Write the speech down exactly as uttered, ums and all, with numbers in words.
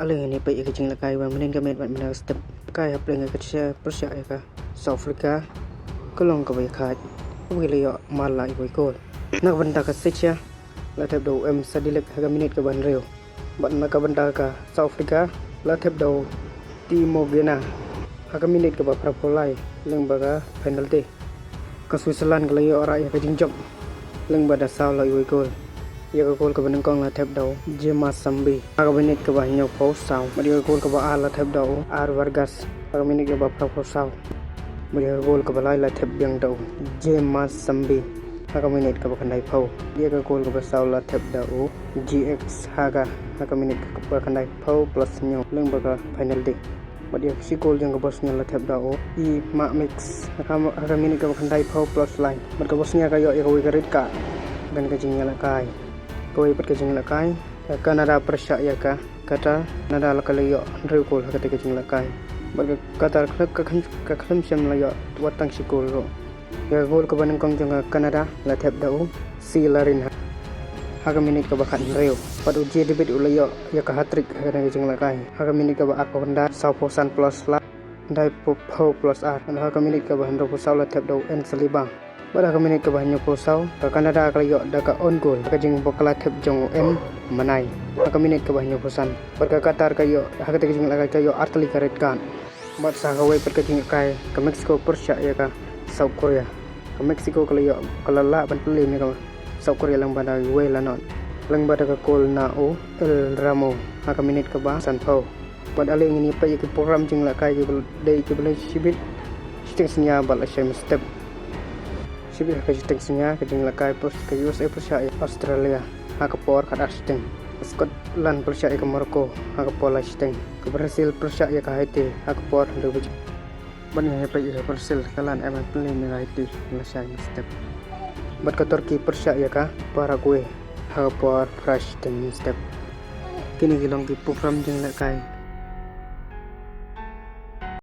Ale ngin ïa peit ïa ka jingïalehkai ba mynhynnin ka minit bad mynhynnin ka step. Kai hapdeng ka Croatia pyrshah ïa ka South Africa ka long kaba ïakhaid. Kaba ki la ïoh mar la iwei i gol. Na ka bynta ka Croatia la thep da u M Sadilek ha ka minit kaba hynriew. Bad na ka bynta ka South Africa la thep da u Timo Gena ha ka minit kaba phra phew lai lyngba ka penalty. Ka Switzerland ka la ïoh rah ïa ka jingjop lyngba da saw la iwei i gol. Ïa ka gol kaba nyngkong la thep da u Jema Sambi ha ka minit kaba hynñiew phew saw. Bad ïa ka gol kaba ar la thep da u R Vargas ha ka minit kaba phra phew saw. Bad ïa ka gol kaba lai la thep biang da u Jema Sambi ha ka minit kaba khyndai phew. Ïa ka gol kaba saw la thep da u G X Haga ha ka minit kaba khyndai phew plus hynñiew lyngba ka penalty. Bad ïa ka shi gol jong ka Bosnia la thep da u Imamix ha ka, ha ka minit kaba khyndai phew plus lai. Bad ka Bosnia ka ïoh ïa kawei ka red card. Kane ka jingïalehkai. Kawei pat ka jingïalehkai, ka Canada pyrshah ïa ka Qatar. Canada la ka la ïoh hynriew gol ha kata ka jingïalehkai. Bad ka Qatar ka, ka, ka, ka khlem shym la ïoh wat tang shi gol ruh. Ïa ka gol kaba nyngkong jong ka Canada la thep da u Ceilarin ha, ha ka minit kaba khathynriew. Bad u Djed David u la ïoh ïa ka hat-trick ha kane ka jingïalehkai. Ha ka minit kaba arphew khyndai, saw phew san plus lai, khyndai phew plus ar. Bad ha ka minit kaba hynriew phew saw la thep da u N Saliba. Bad ha ka minit kaba hynñiew phew saw ka Canada ka la ïoh da ka own goal ha ka jingbakla thep jong u M Manai ha ka minit kaba hynñiew phew san. Bad ka Qatar ka ïoh ha kata ka jingïalehkai ka ïoh artylli ka red card. Bad sa kawei pat ka jingïalehkai, ka Mexico pyrshah ïa ka South Korea. Ka Mexico ka la ïoh, ka la lah ban pynliem ïa ka South Korea lyngba da wei la nod, lyngba da ka gol na u El Ramo ha ka minit kaba sanphew. Bad ale ngin ïa peit ïa ki program jingïalehkai kiba dei kiba la shibit shiteng synñia bad la shai mynstep. Shibit ha ka shiteng synñia ka jingïalehkai, ka U S A pyrshah ïa Australia ha ka por khatar shiteng. Scotland pyrshah ïa ka Morocco ha ka por lai shiteng. Ka Brazil pyrshah ïa ka Haiti ha ka por hynriew baje. Bad ngin ïa peit ïa ka Brazil, ka la em ban pynliem ïa ka Haiti la shai mynstep. Bad ka Turkey pyrshah ïa ka Paraguay ha ka por phra shiteng mynstep. Kine ki long ki program jingïalehkai